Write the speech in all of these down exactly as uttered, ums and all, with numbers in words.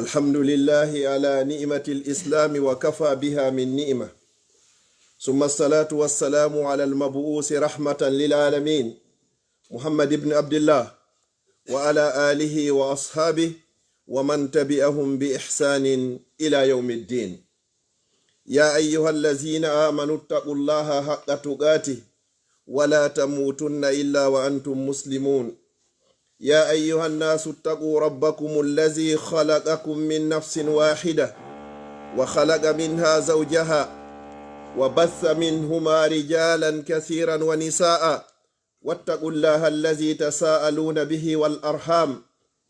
الحمد لله على نعمة الإسلام وكفى بها من نعمة. ثم الصلاة والسلام على المبعوث رحمة للعالمين محمد بن عبد الله وعلى آله وأصحابه ومن تبعهم بإحسان إلى يوم الدين. يا أيها الذين آمنوا اتقوا الله حق تقاته ولا تموتن إلا وأنتم مسلمون. يا أيها الناس اتقوا ربكم الذي خلقكم من نفس واحدة وخلق منها زوجها وبث منهما رجالا كثيرا ونساء واتقوا الله الذي تساءلون به والأرحام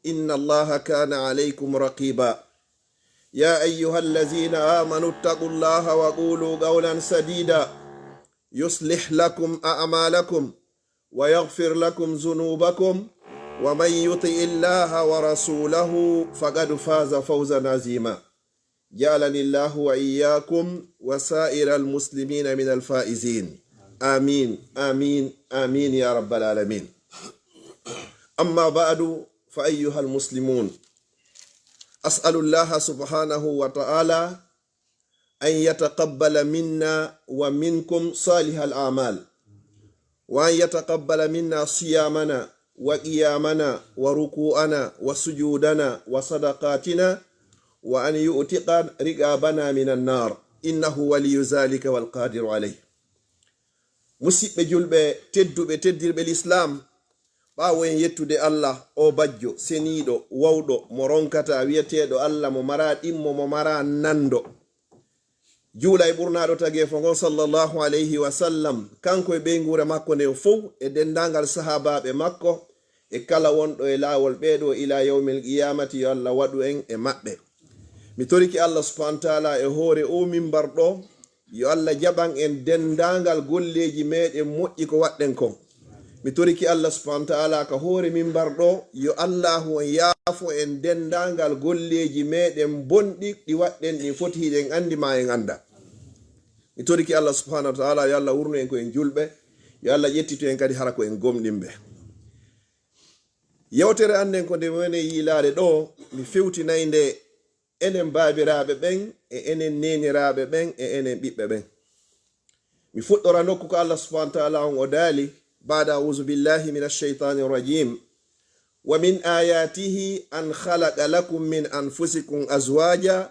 إن الله كان عليكم رقيبا. يا أيها الذين آمنوا اتقوا الله وقولوا قولا سديدا يصلح لكم أعمالكم ويغفر لكم ذنوبكم ومن يطع الله ورسوله فقد فاز فوزا عظيما. جعلني الله وإياكم وسائر المسلمين من الفائزين. آمين، آمين، آمين يا رب العالمين. أما بعد، فأيها المسلمون، أسأل الله سبحانه وتعالى أن يتقبل منا ومنكم صالح الأعمال، وأن يتقبل منا صيامنا وقيامنا وركوعنا وسجودنا وصدقاتنا، وأن يعتق رقابنا من النار، إنه ولي ذلك والقادر عليه. Musiɓɓe julɓe tedduɓe, teddirɓe lislaam, ɓaawo en yettude Allah, o bajjo, seniiɗo, wawɗo, mo ronkataa, wi'eteeɗo Allah, mo maraa ɗimmo, mo maraa nando. Juula e ɓurnaaɗo tageefo ngon, sallallahu alayhi wa sallam, kanko e ɓeynguure makko nden fow, e denndaangal sahaabaaɓe makko, e kala wonɗo e laawol ɓee ɗoo ilaa yawmil qiyaamati, yo Allah waɗu en e maɓɓe. Mi torike Allah subhaanahu wa ta'aalaa e hoore oo mimbar ɗoo, yo Allah jaɓan en denndaangal golleeji meeɗen moƴƴi ko waɗɗen kon. Mi torike Allah subhaanahu wa ta'aalaa ka hoore mimbar ɗoo, yo Allaahu on yaafo en denndaangal golleeji meeɗen bonɗi ɗi waɗɗen ɗin, foti hiɗen anndi maa en annda. Mi torike Allah subhaanahu wa ta'aalaa, yo Allah wurnu en ko en julɓe, yo Allah ƴettitu en kadi hara ko en gomɗinɓe. Yewtere an nden ko nde woni yiilaade ɗoo, mi fewtinay nde enen baabiraaɓe ɓen, e enen neeniraaɓe ɓen, e enen ɓiɓɓe ɓen. Mi fuɗɗora nokku ko Allah subhaanahu wa ta'aalaa on o daali, بعد أعوذ بالله من الشيطان الرجيم. ومن آياته أن خلق لكم من أنفسكم أزواجا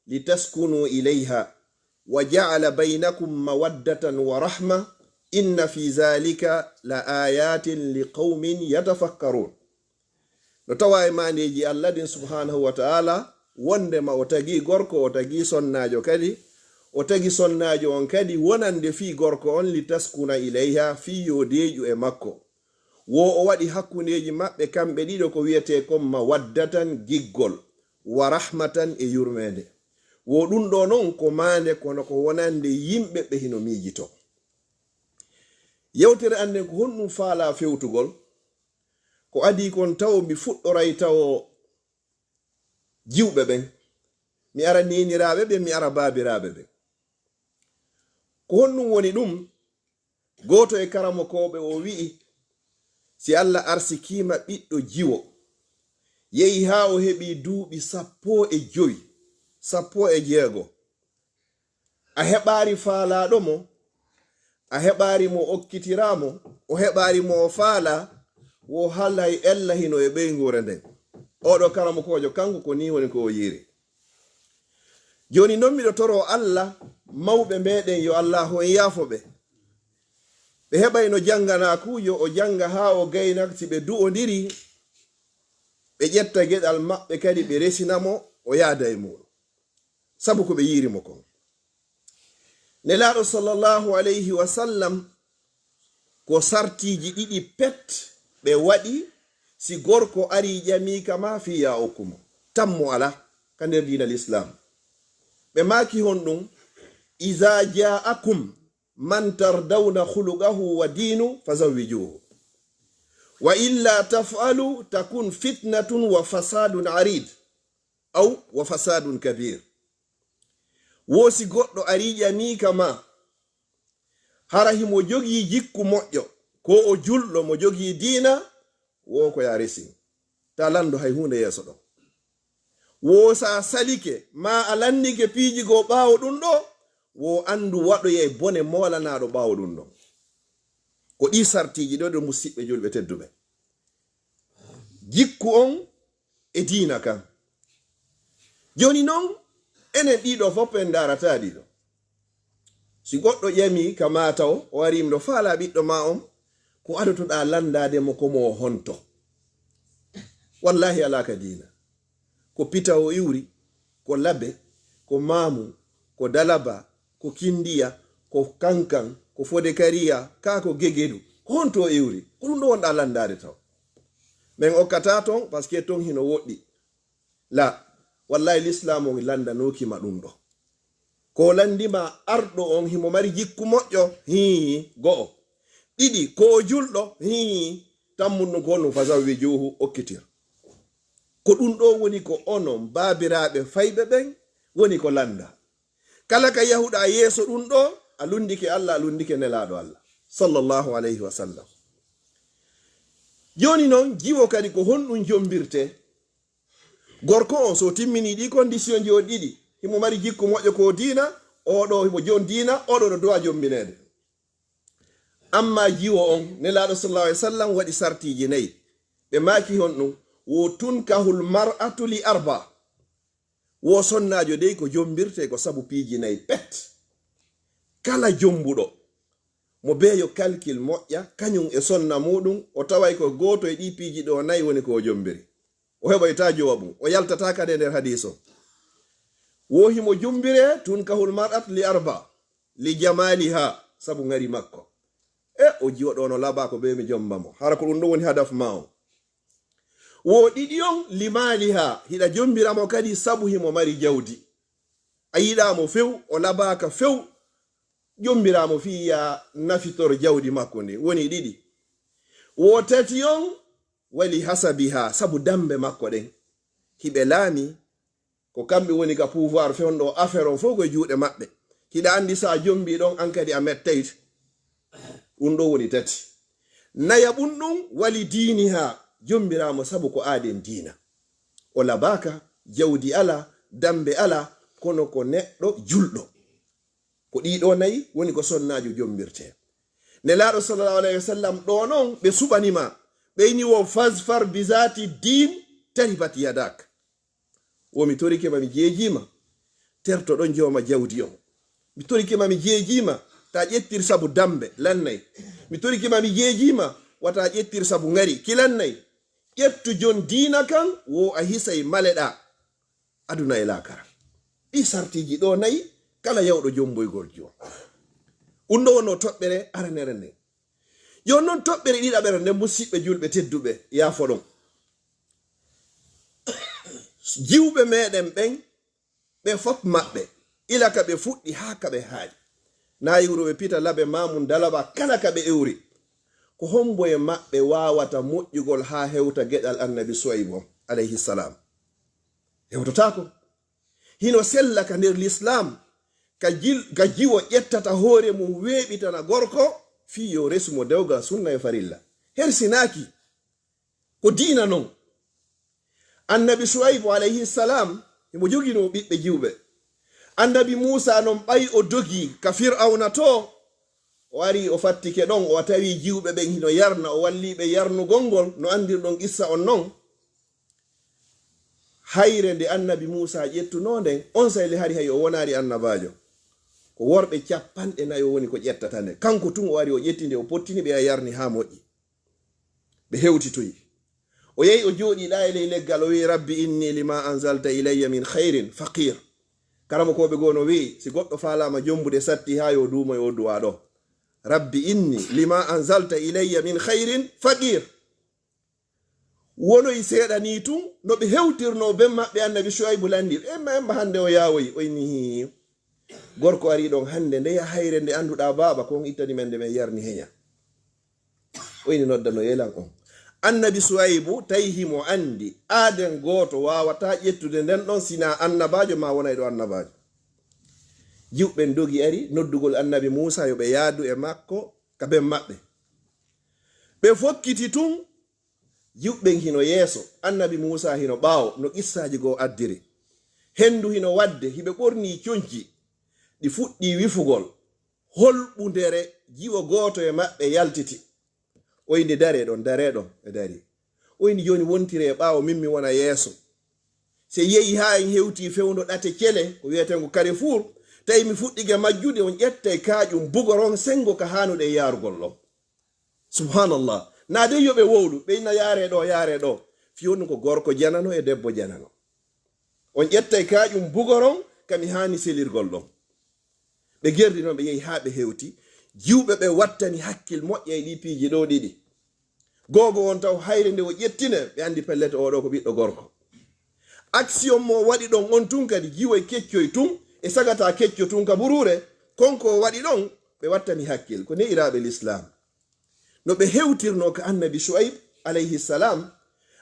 لتسكنوا إليها وجعل بينكم مودة ورحمة إن في ذلك لآيات لقوم يتفكرون. No tawaa e maandeeji Allah ɗin subhaanahu wa ta'aalaa, wonndema o tagii gorko, o tagii sonnaajo kadi, o tagi sonnaajo on kadi wonande fii gorko on, لتسكنوا إليها, fii yo deeƴu e makko. Wo o waɗi hakkundeeji maɓɓe kamɓe ɗiɗo ko wi'etee kon mawaddatan, giggol, wa rahmatan, e yurmeende. Wo ɗun ɗoo non ko maande, kono ko wonande yimɓe ɓe hino miijitoo. Yewtere an nden ko honɗun faalaa fewtugol? Ko adii kon tawo mi fuɗɗoray tawo jiwɓe ɓen, mi ara neeniraaɓe ɓen, mi ara baabiraaɓe ɓen. Ko honɗun woni ɗun? Gooto e karamokooɓe o wi'i, si Alla arsikiima ɓiɗɗo jiwo, yehi haa o heɓi duuɓi sappo e jowi, sappo e jeego, a heɓaari faalaaɗo mo, a heɓaari mo okkitiraa mo, o heɓaari mo o faalaa, wo halay ella hino e ɓeynguure nden. Oɗo karamokoojo, kanko ko nii woni ko o yi'iri. Jooni non miɗo toroo Alla, mawɓe meɗen, yo Allaahu en yaafo ɓe. Ɓe heɓay no jannganaa ku, yo o jannga haa o gayna, si ɓe du'ondiri, ɓe ƴetta geɗal maɓɓe kadi ɓe resina mo, o yaada e muuɗum. Sabu ko ɓe yi'iri mo kon. Nelaaɗo sallallahu alayhi wa sallam ko sartiiji ɗiɗi pet ɓe waɗi si gorko arii ƴamii ka maa fii yo a okku mo. Tammo alaa ka nder diina Lislaam. Ɓe maaki honɗun, "Izaa jaa'akum man tardawna khuluqahu wa diinu fazawwijuuhu. Wa illaa taf'alu takun fitnatun wa fasaadun ariid." Aw wa fasaadun kabiir. Wo si goɗɗo arii ƴamii ka maa, hara himo jogii jikku moƴƴo, ko o julɗo mo jogii diina, wo ko yo a resin. Taa lanndo hay huunde yeeso ɗon. Woo si a salike, maa a lanndike piiji goo ɓaawo ɗun ɗoo, woo anndu waɗoyay bone moolanaaɗo ɓaawo ɗun ɗon. Ko ɗii sartiiji ɗoo ɗo musiɓɓe julɓe tedduɓe. Jikku on e diina kan. Jooni non, enen ɗii ɗoo fof en ndaarataa ɗii ɗoo. Si goɗɗo ƴamii ka maa taw, o arii mi ɗo faalaa ɓiɗɗo maa on, ko adotoɗaa lanndaade mo ko mo honto? Wallaahi alaa ka diina. Ko pita o iwri, ko labe, ko maamu, ko dalaba, ko kindiya, ko kankan, ko fodekariya, kaa ko gegedu. Ko honto o iwri? Ko ɗun ɗoo wonɗaa lanndaade taw. Men okkataa ton, parce que ton hino woɗɗi. La, wallahi, Lislaamu on lanndanooki ma ɗun ɗoo. Ko lanndi ma arɗo on himo mari jikku moƴƴo, hii, go'o. Ɗiɗi, ko o julɗo, hii, tammun ɗun ko honɗun, fazawwijuuhu, okkitir. Ko ɗun ɗoo woni ko onon baabiraaɓe fayɓe ɓen woni ko lannda. Kala ka yahuɗaa yeeso ɗun ɗoo, a lunndike Alla, a lunndike Nelaaɗo Alla, sallallahu alayhi wa sallam. Jooni non, jiwo kadi ko honɗun jommbirtee? Gorko on, so o timminii ɗii kondisiyoŋji o ɗiɗi, himo mari jikku moƴƴo ko diina, oo ɗoo himo jon diina, oo ɗoo no duwaa jommbineede. Ammaa jiwo on, Nelaaɗo sallallahu alayhi wa sallam waɗi sartiiji nayi. Ɓe maaki honɗun? Wo tunkahul mar'atu li arba. Wo sonnaajo dey ko jommbirtee ko sabu piiji nayi pet. Kala jommbuɗo, mo beeyo kalkil moƴƴa, kañun e sonna muuɗun, o taway ko gooto e ɗii piiji ɗoo nayi woni ko o jommbiri. O heɓoytaa jowabun. O yaltataa kadi e nder hadiis on. Wo himo jommbiree, tunkahul mar'at li arba, li jamaaliha, sabu ŋari makko. E o jiwo ɗoo no labaa ko bee mi jommba mo. Hara ko ɗun ɗoo woni hadaf maa on. Wo ɗiɗi on, li maaliha, hiɗa jommbira mo kadi sabu himo mari jawdi. A yiɗaa mo few, o labaaka few, jommbiraa mo fii yaa nafitor jawdi makko ndin. Woni ɗiɗi. Wo tati on, wali hasabiha, sabu dammbe makko ɗen. Hiɓe laami, ko kamɓe woni ka pouvoir fewndo, affaire on fow ko e juuɗe maɓɓe. Hiɗa anndi, so a jommbii ɗon, an kadi a mettayt. Ɗun ɗoo woni tati. Nayaɓun ɗun, wali diiniha, jommbiraa mo sabu ko aaden diina. O labaaka, jawdi alaa, dammbe alaa, kono ko neɗɗo julɗo. Ko ɗii ɗoo nayi woni ko sonnaajo jommbirtee. Nelaaɗo sallallahu alayhi wa sallam ɗoo non ɓe suɓani ma, ɓe inni wo fazfar bi zaati diin taribat yadak. Wo mi torike ma mi jeejii ma, terto ɗon jooma jawdi on. Mi torike ma mi jeejii ma, taa ƴettir sabu dammbe, lannay. Mi torike ma mi jeejii ma, wata ƴettir sabu ŋari, ki lannay. Ƴettu jon diina kan, wo a hisay maleɗaa. Aduna e laakara. Ɗii sartiiji ɗoo nayi, kala yawɗo jomboygol joom. Ɗun ɗoo wonno toɓɓere aranere nden. Yo non toɓɓere ɗiɗaɓere nden, musiɓɓe julɓe tedduɓe, yaafoɗon. Jiwɓe meɗen ɓen, ɓe fof maɓɓe, ila ka ɓe fuɗɗi haa ka ɓe haaɗi. Naayuruɓe pita labe maamun dalaba kala ka ɓe iwri. Ko hombo e maɓɓe waawata moƴƴugol haa hewta geɗal Annabi Suwaybu on, alayhi salam? Hewtotaako. Hino sella ka nder Lislaam, ka jil-, ka jiwo ƴettata hoore mun weeɓitana gorko, fii yo resu mo dewgal sunna e farilla. Hersinaaki. Ko diina non. Annabi Suwaybu alayhi salam, himo joginoo ɓiɓɓe jiwɓe. Annabi Muusaa non, ɓay o dogii ka Fir'awna too, o arii, o fattike ɗon, o tawi jiwɓe ɓen hino yarna, o wallii ɓe yarnugol ngol, no anndirɗon qissa on non. Hayre nde Annabi Muusaa ƴettunoo nden, onsay le hari hay o wonaali annabaajo. Ko worɓe cappanɗe nayo woni ko ƴettata nde. Kanko tun o ari, o ƴetti nde, o pottini ɓe, o yarni haa moƴƴi. Ɓe hewtitoyi. O yehi, o jooɗii ɗaa e ley leggal, o wi'i, "Rabbi inni lima anzalta ilayya min khayrin faqir." Karamokooɓe goo no wi'i, si goɗɗo faalaama jombude satti haa yo duumo yo duwaa ɗoo. "Rabbi inni lima anzalta ilayya min khayrin faqir." Wonoyi seeɗa nii tun, no ɓe hewtirnoo ben maɓɓe Annabi Shuaybu lanndii, "Emma, emma, hannde o yaawoyi." O inni, "Hii, gorko arii ɗon hannde, ndeya hayre nde annduɗaa baaba, ko on ittani men nde men yarni heña." O inni, "Nodda no yelan on." Annabi Shuaybu tawi himo anndi, aaden gooto waawataa ƴettude nden ɗon sinaa annabaajo maa wonayɗo annabaajo. Jiwɓe ɓen dogi ari, noddugol Annabi Muusaa yo ɓe yaadu e makko ka ben maɓɓe. Ɓe fokkiti tun, Jiwɓe ɓen hino yeeso, Annabi Muusaa hino ɓaawo, no qissaaji goo addiri. Hendu hino waɗde, hiɓe ɓornii conci, ɗi fuɗɗii wifugol. Holɓundere jiwo gooto e maɓɓe yaltiti. O inni, "Daree ɗon, daree ɗon." Ɓe darii. O inni, "Jooni wontiree ɓaawo, min mi wona yeeso." Si en yehi haa en hewtii fewndo ɗate cele, ko wi'eteengo Carrefour, tawi mi fuɗɗike majjude, on ƴettay kaaƴum bugoron senngo ka haanuɗen yaarugol ɗon. Subhanallah. Naa dey yo ɓe wowlu, ɓe inna yaaree ɗoo, yaaree ɗoo. Fii honɗun ko gorko janano e debbo janano. On ƴettay kaaƴum bugoron ka mi haani selirgol ɗon. Ɓe gerdi non, ɓe yehi haa ɓe hewti. Jiwɓe ɓe wattani hakkil moƴƴa e ɗii piiji ɗoo ɗiɗi. Googo on taw hayre nde o ƴettine, ɓe anndi pellet oo ɗoo ko ɓiɗɗo gorko. Action mo o waɗi ɗon on tun kadi jiwoy keccoy tun, e sagata kecco tun ka buruure, kon ko o waɗi ɗon, ɓe wattani hakkil. Ko ne'iraaɓe Lislaam. No ɓe hewtirnoo ka Annabi Shu'ayb, alayhi salam,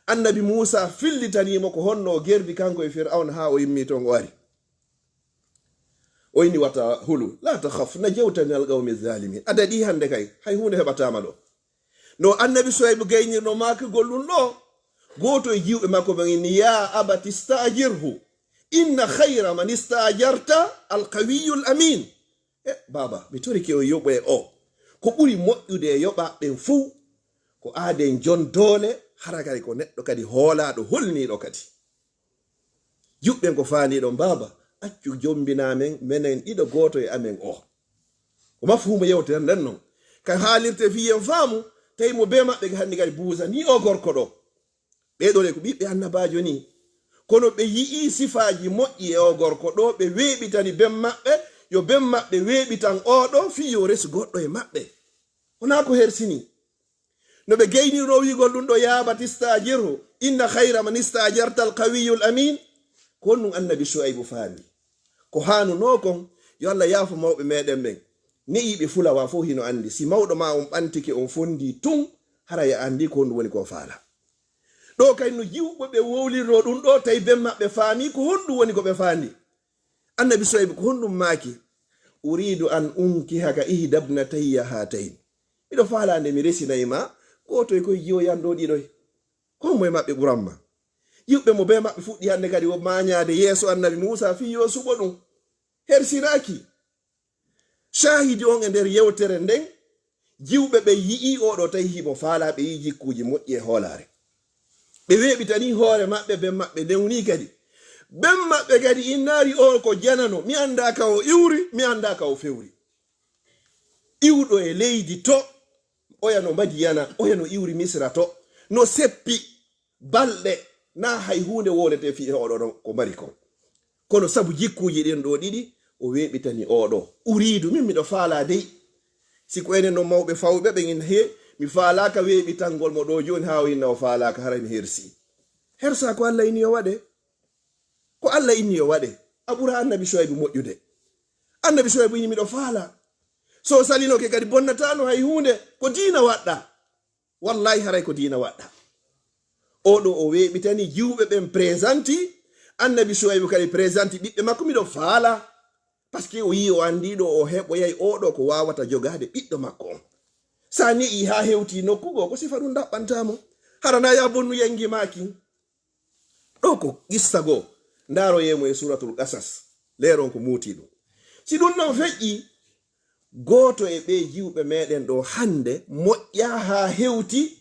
Annabi Muusa fillitanii mo ko honno o gerdi kanko e Fir'awna haa o immii ton o ari. O inni, "Wata hulu, la takhaf, najawta min al-qawmi zalimin." A daɗii hannde kay, hay huunde heɓataa ma ɗoo. No Annabi Suwaybu gaynirnoo maakugol ɗun ɗoo, gooto e jiwɓe makko ɓen inni, "Ya abati sta'jirhu, inna khayra man ista'jarta al-qawiyyu al-amin." E, baaba, mi torike on yoɓoye o. Ko ɓuri moƴƴude e yoɓaaɓe ɓen fow, ko aaden jon doole, hara kadi ko neɗɗo kadi hoolaaɗo, holniiɗo kadi. Jiwɓe ɓen ko faandiiɗon, "Baaba, accu jombinaa men, menen ɗiɗo, gooto e amen o." Ko mafhuumu yewtere nden non. Ka haalirte fii en faamu, tawi mo bee maɓɓe hanni kadi buusanii o gorko ɗoo. Ɓee ɗoo le ko ɓiɓɓe annabaajo nii. Kono ɓe yi'ii sifaaji moƴƴi e o gorko ɗoo, ɓe weeɓitani ben maɓɓe, yo ben maɓɓe weeɓitan oo ɗoo fii yo resu goɗɗo e maɓɓe. Wonaa ko hersinii. No ɓe geynirnoo wi'ugol ɗun ɗoo, "Ya abati sta'jirhu, inna khayra man ista'jarta al-qawiyyu al-amin." Ko honɗun Annabi Shu'aybu faami? Ko haanunoo kon, yo Allah yaafo mawɓe meɗen ɓen. Ne'iiɓe fulawa fow hino anndi, si mawɗo maa on ɓantike on fondii tun, hara a anndii ko honɗun woni ko o faalaa. Ɗoo kay no jiwɓe ɓe wowlirnoo ɗun ɗoo, tawi ben maɓɓe faamii ko honɗun woni ko ɓe faandii. Annabi Suwaybu ko honɗun maaki? "Uridu an unkihaka ihda ibnatayya hatayn." Miɗo faalaa nde mi resinay ma gooto e koy jiwoy an ɗoo ɗiɗoy. Ko hommo e maɓɓe ɓuran ma? Jiwɓe mo bee maɓɓe fuɗɗi hannde kadi wo maañaade yeeso Annabi Muusaa fii yo suɓo ɗun. Hersiraaki. Shaahidi on e nder yewtere nden, jiwɓe ɓen yi'ii oo ɗoo tawi himo faalaa, ɓe yi'ii jikkuuji moƴƴi e hoolaare. Ɓe weeɓitanii hoore maɓɓe, ben maɓɓe newnii kadi. Ben maɓɓe kadi innaari oo ko janano, mi anndaa ka o iwri, mi anndaa ka o fewri. Iwɗo e leydi to, oya no Madiyana, oya no iwri Misra to, no seppi balɗe, naa hay huunde wowletee fii oo ɗoo ko mari kon. Kono sabu jikkuuji ɗin ɗoo ɗiɗi, o weeɓitani oo ɗoo. Uriidu, min miɗo faalaa dey. Si ko enen non mawɓe fawɓe ɓen inna, "Hee, mi faalaaka weeɓitangol mo ɗoo jooni," haa o inna o faalaaka, haray mi hersii. Hersaa ko Alla inni yo waɗe. Ko Alla inni yo waɗe. A ɓuraa Annabi Suwaybu moƴƴude. Annabi Suwaybu inni, "Miɗo faalaa." So o salinoke kadi bonnataano hay huunde, ko diina waɗɗaa. Wallaahi, haray ko diina waɗɗaa. Oo ɗoo o weeɓitani jiwɓe ɓen présenté, Annabi Suwaybu kadi présenté ɓiɓɓe makko, "Miɗo faalaa." Parce que o yi'i, o anndii ɗoo o heɓoyay oo ɗoo ko waawata jogaade ɓiɗɗo makko on. Sa ne'ii haa hewtii nokku goo, ko sifa ɗun ɗaɓɓantaa mo. Hara naa ya bonnu yengi maa kin. Ɗoo ko qissa goo. Ndaaroyee mo e Suuratul Qasas. Leeron ko muutii ɗun. Si ɗun non feƴƴii, gooto e ɓee jiwɓe meɗen ɗoo hannde moƴƴaa haa hewti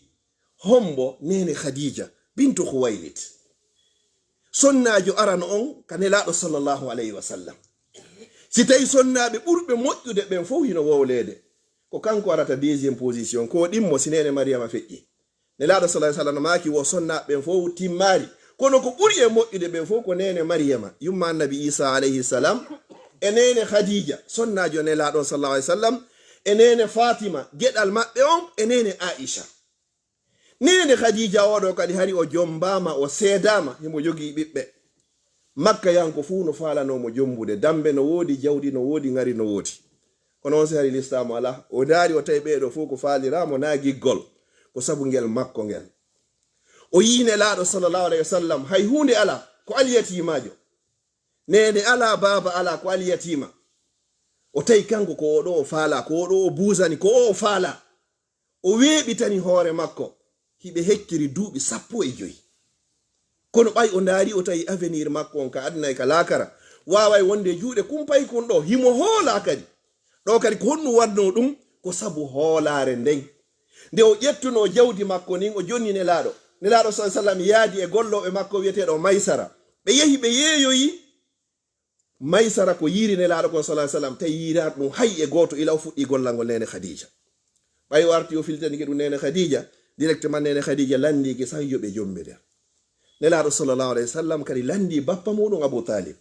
hombo neene Khadiija bintu Khuwaylid. Sonnaajo arano on ka Nelaaɗo sallallahu alayhi wa sallam. Si tawi sonnaaɓe ɓurɓe moƴƴude ɓen fow hino wowleede, ko kanko arata deuxième position, ko ɗimmo si neene Mariyama feƴƴii. Nelaaɗo sallallahu alayhi wa sallam maaki wo sonnaaɓe ɓen fow timmaali. Kono ko ɓuri e moƴƴude ɓen fow ko neene Mariyama, yumma Annabi Iisaa alayhi salam, e neene Khadiija, sonnaajo Nelaaɗo sallallahu alayhi wa sallam, e neene Faatima, geɗal maɓɓe on, e neene Aisha. Neene Khadiija oo ɗoo kadi hari o jombaama, o seedaama, himo jogii ɓiɓɓe. Makkayanko fuu no faalanoo mo jombude, dambe no woodi, jawdi no woodi, ŋari no woodi. Kono on si hari listaamu alaa, o ndaari o tawi ɓee ɗoo fow ko faaliraa mo naa giggol, ko sabu ngel makko ngel. O yi'i Nelaaɗo sallallahu alayhi wa sallam, hay huunde alaa, ko alyatiimaajo. Neene alaa, baaba alaa, ko alyatiima. O tawi kanko ko oo ɗoo o faalaa, ko oo ɗoo o buusani, ko oo o faalaa. O weeɓitani hoore makko, hiɓe hecciri duuɓi sappo e joy. Kono ɓay o ndaari, o tawi avenir makko on ka aduna e ka laakara, waaway wonde e juuɗe kumpaykun ɗoo, himo hoolaa kadi. Ɗoo kadi, ko honɗun waɗnoo ɗun? Ko sabu hoolaare nden. Nde o ƴettunoo jawdi makko ndin, o jonni Nelaaɗo. Nelaaɗo, sallallahu alaihi wasallam, yaadi e gollooɓe makko wi'eteeɗo Maysara. Ɓe yehi, ɓe yeeyoyi. Maysara ko yiiri Nelaaɗo kon, sallallahu alaihi wasallam, tawi yiiraali ɗun hay e gooto, ila o fuɗɗi gollal ngol Neene Khadija. Ɓay o arti o filtanike ɗun Neene Khadija, directement Neene Khadija lanndike saa'i yo ɓe jommitir. Nelaaɗo, sallallahu alaihi wasallam, kadi lanndi bappa muɗum Abu Talib.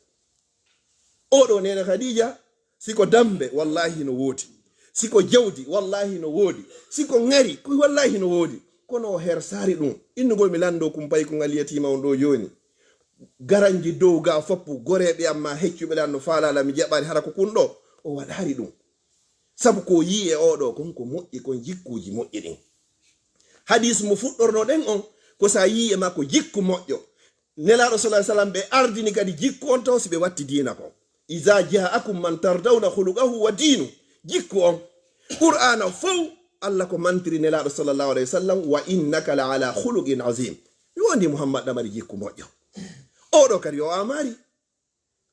Oo ɗoo Neene Khadija, si ko dammbe, wallahi no woodi. Si ko jawdi, wallahi no woodi. Si ko ŋari, ko wallahi no woodi. Kono o hersaali ɗun. Innugol mi lanndoo kumpaykun, al yatiima on ɗoo jooni. Garanji dow gaa foppu, goreeɓe am maa heccuɓe lan no faalaa lan, mi jaɓaali, hara ko kun ɗoo, o waɗaali ɗun. Sabu ko o yi'i e oo ɗoo kon ko moƴƴi kon, jikkuuji moƴƴi ɗin. Hadiis mo fuɗɗornoɗen on, ko si a yi'i e makko jikku moƴƴo. Nelaaɗo, sallallahu alaihi wasallam, ɓe ardini kadi jikku on taw si ɓe watti diina kon. "Iza ja'akum man tardawna khuluqahu wa dinu." Jikku on. Qur'aana fow, Alla ko mantiri Nelaaɗo, sallallahu alaihi wasallam, "Wa innaka la ala khuluqin azim." Mi wondi Muhammad, a mari jikku moƴƴo. Oo ɗoo kadi o amaali.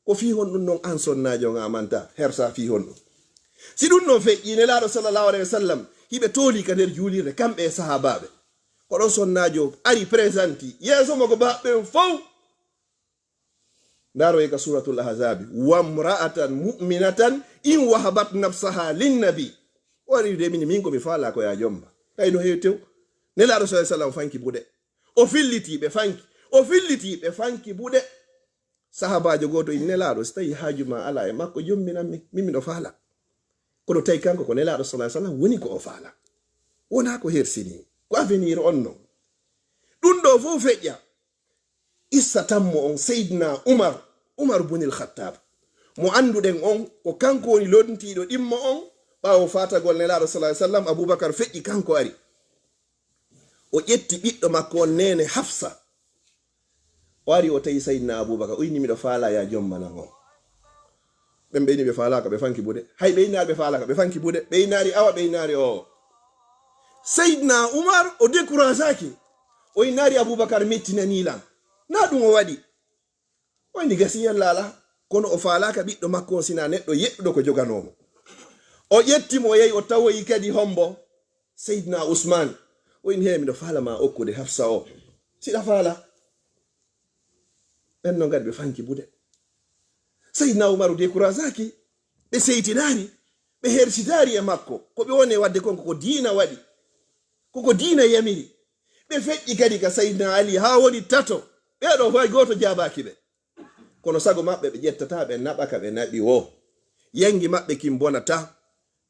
Ko fii honɗun non an sonnaajo on a amantaa? Hersaa fii honɗun? Si ɗun non feƴƴii, Nelaaɗo, sallallahu alaihi wasallam, hiɓe tooli ka nder juulirde, kamɓe e sahaabaaɓe. Ko ɗon sonnaajo ari, présenté yeeso mo ko baɓɓen fow. Ndaaree ka Suuratul Ahzaabi, "Wamra'atan mu'minatan in wahabat nafsaha linnabi." O ari de min, min ko mi faalaa ko yaa jomma. Tawi no heewi tew. Nelaaɗo, sallallahu alaihi wasallam, fanki buɗe. O fillitii, ɓe fanki. O fillitii, ɓe fanki buɗe. Sahaabaajo gooto inni, "Nelaaɗo, si tawii haaju maa alaa e makko, jomminan mi, min miɗo faalaa." Kono tawi kanko ko Nelaaɗo, sallallahu alaihi wasallam, woni ko o faalaa. Wonaa ko hersinii, ko avenir on non. Ɗun ɗoo fow feƴƴa. Issa tammo on, Seydina Umar, Umar bunil Khattab, mo annduɗen on, ko kanko woni lontiiɗo ɗimmo on, ɓaawo faatagol Nelaaɗo, sallallahu alaihi wasallam, Abubakar feƴƴi, kanko ari. O ƴetti ɓiɗɗo makko on, neene Hafsa. O ari, o tawi Sayyidina Abubakar, o inni, "Miɗo faalaa yaa jommanan on." Ɓen ɓe inni ɓe faalaaka, ɓe fanki buɗe. Hay ɓe innaali ɓe faalaaka, ɓe fanki buɗe. Ɓe innaali awa, ɓe innaali oo. Sayyidina Umar, o décourageaki. O innaali Abubakar mettinanii lan. Naa ɗun o waɗi. O inni gasi yalla alaa. Kono o faalaaka ɓiɗɗo makko on, sinaa neɗɗo yeɗɗuɗo ko joganoo mo. O ƴetti mo, o yahi, o tawoyi kadi hombo? Seydina Usmaan. O inni, "Hee, miɗo faala maa okkude Hafsa o. Siɗa faala." Ɓen non kadi ɓe fanki buɗe. Seydina Umaru décourageaki. Ɓe seytinaari. Ɓe hersitaari e makko. Ko ɓe woni e waɗde kon ko ko diina waɗi. Ko ko diina yamiri. Ɓe feƴƴi kadi ka Seydina Ali haa woni tato. Ɓee ɗoo fow hay gooto jaabaaki ɓe. Kono sago maɓɓe ɓe ƴettataa, ɓe naɓa ka ɓe naɓi woo. Yangi maɓɓe kin bonataa.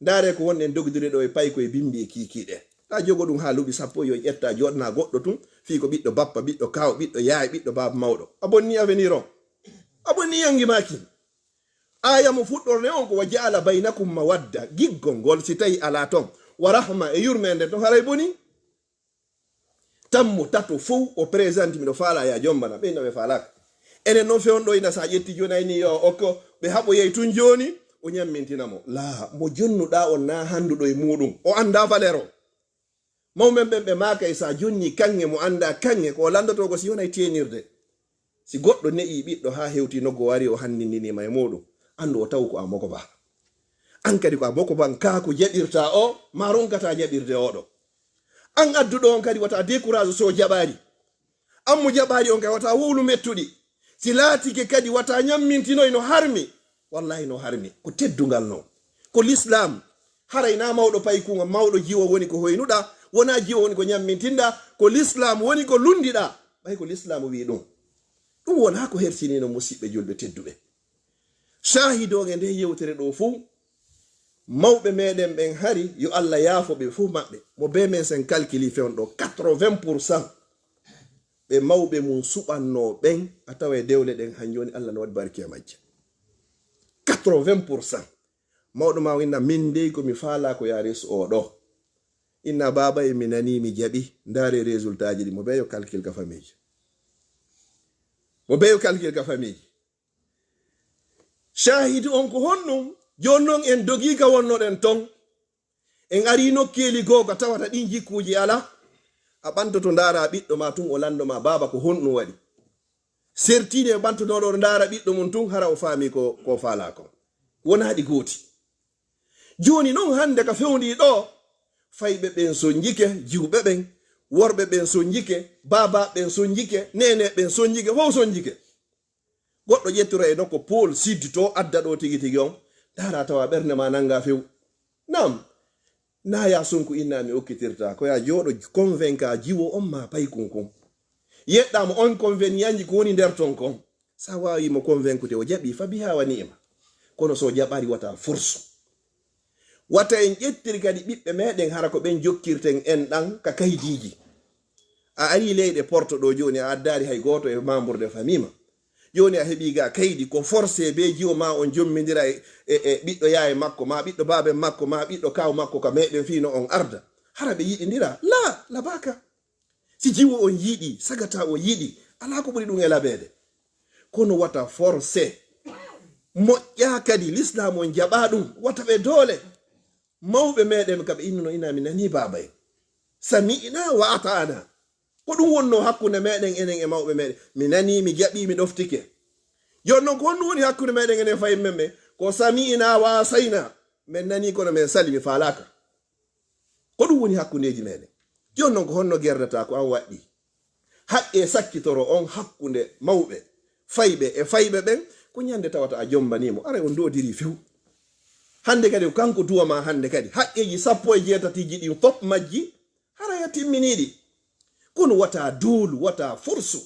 Ndaaree ko wonɗen dogdude ɗoo e paykoy e bimbi e kiikiiɗe. Taa jogo ɗun haa luɓi sappo, yo ƴetta, jooɗana goɗɗo tun, fii ko ɓiɗɗo bappa, ɓiɗɗo kaaw, ɓiɗɗo yaay, ɓiɗɗo baaba mawɗo. A bonni avenir on. A bonni yangi maa kin. Aaya mo fuɗɗorne on ko, "Wa ja'ala baynakum mawadda", giggol ngol, si tawi alaa ton, "wa rahma", e yurmeende ton, haray boni. Tammo tato fow o présente, "Miɗo faalaa yaa jombana." Ɓe inna ɓe faalaaka. Enen non fewndo ina, sa ƴetti jooni, a inni yo okko, ɓe haɓoyay tun jooni, o ñammintina mo. Laa, mo jonnuɗaa on naa handuɗo e muuɗum. O anndaa valeur o. Mawɓe ɓen ɓe maakay, sa jonni kaŋŋe, mo anndaa kaŋŋe, ko o lanndotoo ko si wonay teenirde. Si goɗɗo ne'ii ɓiɗɗo haa hewti noggo, o ari o hanndindinii ma e muuɗum, anndu o taw ko a mokoba. An kadi ko a mokoba, kaa ko jaɓirtaa o, maa ronkataa jaɓirde oo ɗoo. An adduɗo on kadi wata décourage so o jaɓaali. An mo jaɓaali on kadi wata wowlu mettuɗi. Si laatike kadi wata ñammintinoy no harmi. Wallahi no harmi. Ko teddungal non. Ko lislaam. Haray naa mawɗo paykuŋo, mawɗo jiwo woni ko hoynuɗaa, wonaa jiwo woni ko ñammintinɗaa, ko lislaam woni ko lunndiɗaa. Ɓay ko lislaam wi'i ɗum. Ɗum wonaa ko hersinii non, musiɓɓe julɓe tedduɓe. Shaahidu on e nde yewtere ɗoo fow, mawɓe meɗen ɓen hari, yo Allah yaafo ɓe fow maɓɓe. Mo bee men sen kalkili fewndo ɗoo, quatre-vingts pour cent ɓe mawɓe mum suɓannoo ɓen, a tawa e dewle ɗen, han jooni Allah no waɗi barki e majje. Quatre-vingts pour cent. Mawɗo maa o inna, min dey ko mi faalaa ko yaa resu oo ɗoo. Inna baaba e mi nanii, mi jaɓi, ndaaree résultat ji ɗi, mo bee yo kalkil ka famiiji. Mo bee yo kalkil ka famiiji. Shaahidu on ko honɗum? Jooni non en dogii ka wonnoɗen ton. En arii nokkeeli goo ka tawata ɗin jikkuuji alaa. A ɓantoto ndaaraa ɓiɗɗo maa tun, o lanndo maa, "Baaba, ko honɗum waɗi?" Sertiini e ɓantonooɗo, oɗo ndaara ɓiɗɗo mum tun, hara o faami ko, ko faalaa kon. Wonaa ɗi gooti. Jooni non hannde ka fewndii ɗoo, fayɓe ɓen sonjike, jiwɓe ɓen, worɓe ɓen sonjike, baabaaɓe ɓen sonjike, neeneeɓe ɓen sonjike, fow sonjike. Goɗɗo ƴettiro e nokko Pôle Sud to, adda ɗoo tigi tigi on, ndaara tawa ɓernde maa nanngaa few. Naam, naa yaa sonku innaa mi okkitirta, ko yaa jooɗo convainca jiwo on maa paykun kun. Yeɗɗaa mo on convenientji ko woni nder ton kon. Sa waawi mo convaincude, o jaɓii, fa bihaa wa ni'ima. Kono so o jaɓaali, wata force. Wata en ƴettir kadi ɓiɓɓe meɗen, hara ko ɓen jokkirten en ɗan ka kaydiiji. A arii leyɗe Porto ɗoo jooni, a addaali hay gooto e membre de famille ma. Jooni a heɓii ga kaydi, ko forcé bee jiwo maa on jommindira e, e, e ɓiɗɗo yaaye makko, maa ɓiɗɗo baaben makko, maa ɓiɗɗo kaaw makko ka meɗen fii no on arda. Hara ɓe yiɗindira? Laa, labaaka. Si jiwo on yiɗi, sagata o yiɗi, alaa ko ɓuri ɗum e labeede. Kono wata forcé. Moƴƴaa kadi, Lislaam on jaɓaa ɗum, wata ɓe doole. Mawɓe meɗen ka ɓe innuno, ina mi nanii baaba en. Sami'na wa ata'na. Ko ɗum wonnoo hakkunde meɗen enen e mawɓe meɗen. Mi nanii, mi jaɓii, mi ɗoftike. Jooni non, ko honɗum woni hakkunde meɗen enen fayimɓe ɓen? Ko sami'na wa asayna. Men nanii, kono men sali, mi faalaaka. Ko ɗum woni hakkundeeji meɗen. Jooni non, ko honno gerdataa ko an waɗɗii? Haqqee sakkitoro on hakkunde mawɓe, fayɓe e fayɓe ɓen, ko ñande tawata a jombanii mo. Aray on doodirii few. Hande kadi ko kanko duwa maa hande kadi. Haqqeeji sappo e jeetatiiji ɗin fop majji, haray a timminii ɗi. Kono wata doolu, wata forsu.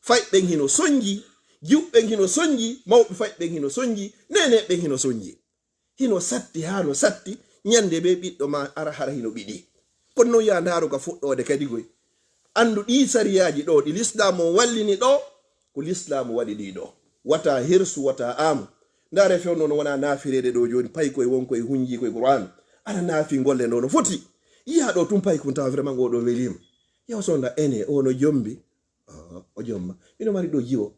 Fayɓe ɓen hino sonji, jiwɓe ɓen hino sonji, mawɓe fayɓe ɓen hino sonji, neeneeɓe ɓen hino sonji. Hino satti haa no satti, ñande bee ɓiɗɗo maa ara hara hino ɓiɗi. Kono non yaa ndaaru ka fuɗɗoode kadi goy. Anndu ɗii sariyaaji ɗoo, ɗi Lislaamu on wallini ɗoo, ko Lislaamu waɗi ɗii ɗoo. Wata hirsu, wata aamu. Ndaare fewndo no wona naafireede ɗoo jooni, pay koye won koye hunji koye Qur'aan. Ana naafi golle ɗoo no foti. Yiyaa ɗoo tun pay kun tawa vraiment ngo ɗoo weliima. Yaw sonda ene, o no jombi. Ah, o jomma. Mino mari ɗoo jiwo.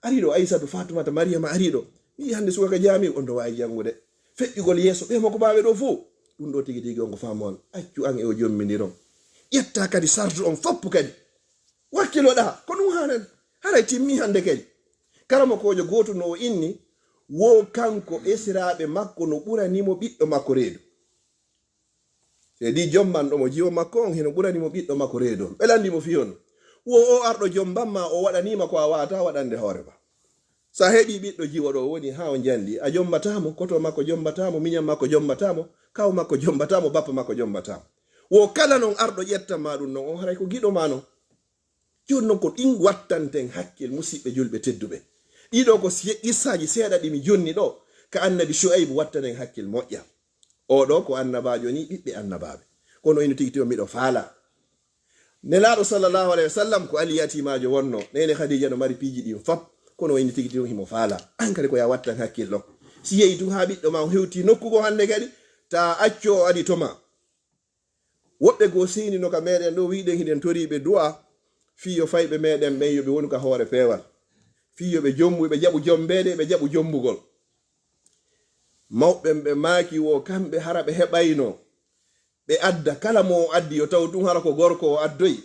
Ari ɗoo Aysatu, Faatumata, Mariyama ari ɗoo. Mi yi'i hannde subaka jaami, on ɗoo waawi janngude. Feƴƴugol yeeso ɓee mo ko baaɓe ɗoo fow. Ɗum ɗoo tigi tigi on ko faamu on. Accu an e o jommindiron. Ƴetta kadi sartu on foppu kadi. Wakkiloɗaa, ko ɗum haanen. Haray timmi hannde kadi. Karamokoojo gooto no o inni, wo kanko esiraaɓe makko no ɓurani mo ɓiɗɗo makko reedu. Seydi jommanɗo mo jiwo makko on hino ɓurani mo ɓiɗɗo makko reedu on. Ɓe lanndi mo fiyon. Wo o arɗo jomban ma, o waɗanii ma ko a waawataa waɗande hoore ma. Sa heɓii ɓiɗɗo jiwo ɗo woni haa o njanɗi, a jombataa mo, koto makko jombataa mo, miñan makko jombataa mo, kaw makko jombataa mo, bappa makko jombataa mo. Wo kala non arɗo ƴettan ma ɗum non, on haray ko giɗo ma non. Jooni non ko ɗin wattanten hakkil, musiɓɓe julɓe tedduɓe. Ɗiɗo ko si-, qissaaji seeɗa ɗi mi jonni ɗo, ka annabi Shu'aybu wattanen hakkil moƴƴa. Oo ɗoo ko annabaajo ni, ɓiɓɓe annabaaɓe. Kono ino tigi tigi on miɗo faalaa. Nelaaɗo sallallahu alayhi wa sallam ko aliyatiimaajo wonnoo. Neene Khadija no mari piiji ɗin fop. Kono ino tigi tigi on himo faalaa. An kadi ko yaa wattan hakkil ɗon. Si yehi tun haa ɓiɗɗo ma on hewti nokku goo hannde kadi, taa accu o adi to ma. Woɓɓe goo seynino ka meɗen ɗoo, wi'uɗen hiɗen toriiɓe du'a, fii yo fayɓe meɗen ɓen yo ɓe wonu ka hoore peewal, fii yo ɓe jombu, ɓe jaɓu jombeede, ɓe jaɓu jombugol. Mawɓe ɓen ɓe maaki wo kamɓe hara ɓe heɓayno ɓe adda, kala mo o addi yo taw tun hara ko gorko o addoyi,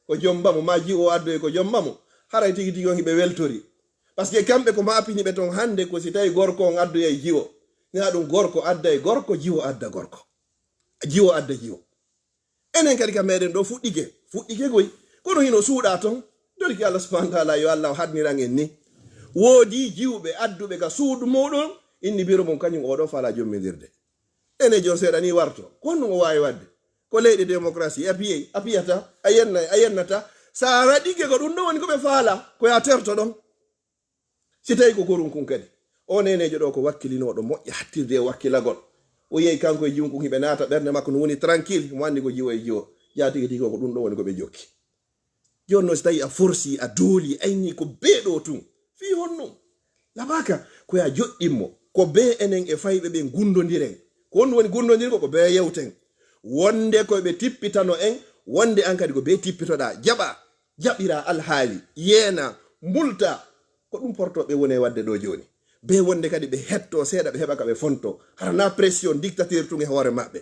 ko jomba mo, maa jiwo o addoyi ko jomba mo, haray tigi tigi on hiɓe weltori. Parce que kamɓe ko maapini ɓe ton hannde ko si tawi gorko on addoyay jiwo, hinaa ɗum gorko adday gorko, jiwo adda gorko. Jiwo adda jiwo. Enen kadi ka meɗen ɗoo fuɗɗike, fuɗɗike goy. Kono hino suuɗaa ton. Dorki Allah subhanahu wa ta'ala, yo Allah o haɗniran en ni. Woodi jiwɓe adduɓe ka suudu muɗum, inni biro mum kañum oo ɗoo faalaa jommindirde. Ene jon seeɗa ni warto. Ko honɗum o waawi waɗde? Ko leyɗe démocratie, a piyey, a piyata, a yennay, a yennata. Sa waɗike ko ɗum ɗon woni ko ɓe faalaa, ko yaa terto ɗon. Si tawi ko gorum kun kadi, o neeneejo ɗoo ko wakkilinooɗo moƴƴa hattirde e wakkilagol. O yehi kanko e jiwun kun hiɓe naata ɓernde makko no woni tranquille, himo anndi ko jiwo e jiwo. Jaatigi tigi ko ɗum ɗoo woni ko ɓe jokki. Jooni non si tawi a forsi, a dooli, a inni ko bee ɗoo tun. Fii honɗum? Labaaka, ko yaa joɗɗin mo. Ko bee enen e fayɓe ɓen gundondiren. Ko honɗum woni gundondirgol? Ko bee yewten. Wonde ko ɓe tippitano en, wonde an kadi ko bee tippitoɗaa. Jaɓaa. Jaɓiraa alhaali, yeenaa, mbultaa. Ko ɗum portooɓe woni e waɗde ɗoo jooni. Bee wonde kadi ɓe hettoo seeɗa, ɓe heɓa ka ɓe fontoo. Hara naa pression dictateur tun e hoore maɓɓe.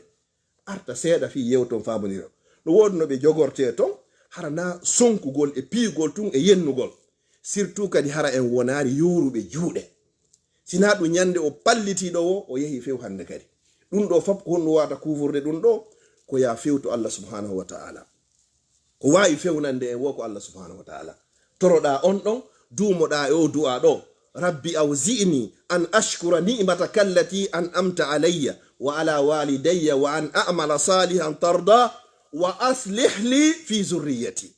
Arta seeɗa fii yewton faamondiron. No woodi no ɓe jogortee ton, hara naa sonkugol e piyugol tun e yennugol. Surtout kadi hara en wonaali yowruɓe juuɗe. Sinaa ɗun ɲande o pallitiiɗo woo, o yehi few hande kadi. Ɗun ɗoo fow ko honɗun wawata kuufurde ɗun ɗoo? Ko yo a fewtu Allah subhanahu wa ta'ala. Ko waawi fewnande en woo ko Allah subhanahu wa ta'ala. Toroɗaa on ɗon, duumoɗaa e oo du'aa ɗoo. رب أوزعني أن أشكر نعمتك التي أنعمت علي وعلى والدي وأن أعمل صالحا ترضاه وأصلح لي في ذريتي.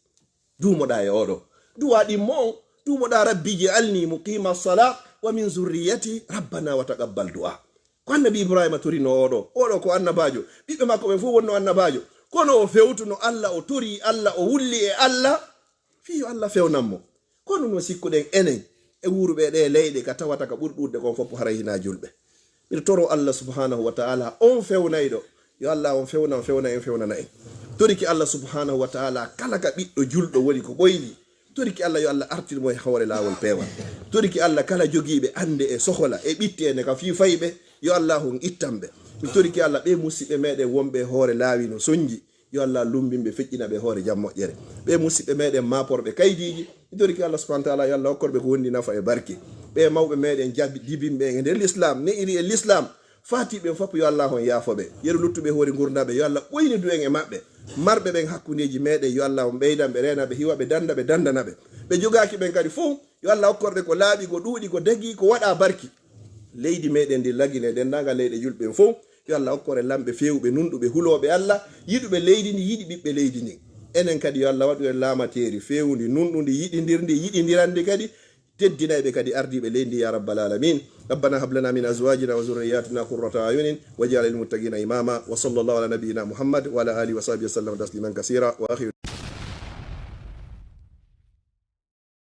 Duumoɗaa e oo ɗoo. Du'aa ɗimmo on, duumoɗaa رب اجعلني مقيم الصلاة ومن ذريتي ربنا وتقبل دعاء. Ko annabi Ibrahima torinoo oo ɗoo. Oo ɗoo ko annabaajo. Ɓiɓɓe makko ɓen fow wonnoo annabaajo. Kono o fewtuno Allah, o torii Allah, o wulli e Allah. Fii yo Allah fewnan mo. Kono no sikkuɗen enen e wuuruɓe e ɗee leyɗe ka tawata ka ɓuri ɗuuɗude kon fow haray hinaa julɓe. Miɗo toroo Allah subhanahu wa ta'ala on fewnayɗo. Yo Allah on fewnan, fewna en, fewnana en. Toriki Allah subhanahu wa ta'ala kala ka ɓiɗɗo julɗo woni ko ɓoyni. Toriki Allah yo Allah artir mo e hoore laawol peewal. Toriki Allah kala jogiiɓe annde e sohola e ɓitte ene ka fii fayɓe, yo Allah on ittan ɓe. Mi toriki Allah ɓee musiɓɓe meɗen wonɓe e hoore laawi no sonji. Yo Allah lumbin ɓe, feƴƴina ɓe hoore jam moƴƴere. Ɓee musiɓɓe meɗen maaporɓe kaydiiji, mi toriki Allah subhanahu wa ta'ala yo Allah okkor ɓe ko wondi nafa e barke. Ɓee mawɓe meɗen jabi-, jibinɓe e nder l'islam, ne'iri e l'islam, faati ɓen fow yo Allah on yaafo ɓe. Yeru luttuɓe hoore ngurndan ɓe, yo Allah ɓoynidu en e maɓɓe. Marɓe ɓen hakkundeeji meɗen, yo Allah on ɓeydan ɓe, reena ɓe, hiwa ɓe, danda ɓe, dandana ɓe. Ɓe jogaaki ɓen kadi fow, yo Allah okkor ɓe ko laaɓi, ko ɗuuɗi, ko dagii, ko waɗaa barki. Leydi meɗen ndi Lagine, denndaangal leyɗe julɓe ɓen fow, yo Allah okkor en lamɓe feewuɓe, nunɗuɓe, hulooɓe Allah, yiɗuɓe leydi ndi, yiɗi ɓiɓɓe leydi ndin. Enen kadi yo Allah waɗu en laamateeri feewundi, nunɗundi, yiɗindirndi, yiɗindirandi kadi, teddinayɓe kadi ardiiɓe leydi ndi, ya rabbal alamin. ربنا هب لنا من أزواجنا وذرياتنا قرة أعين واجعلنا للمتقين إماما. وصلى الله على نبينا محمد وعلى آله وصحبه وسلم تسليما كثيرا. وآخر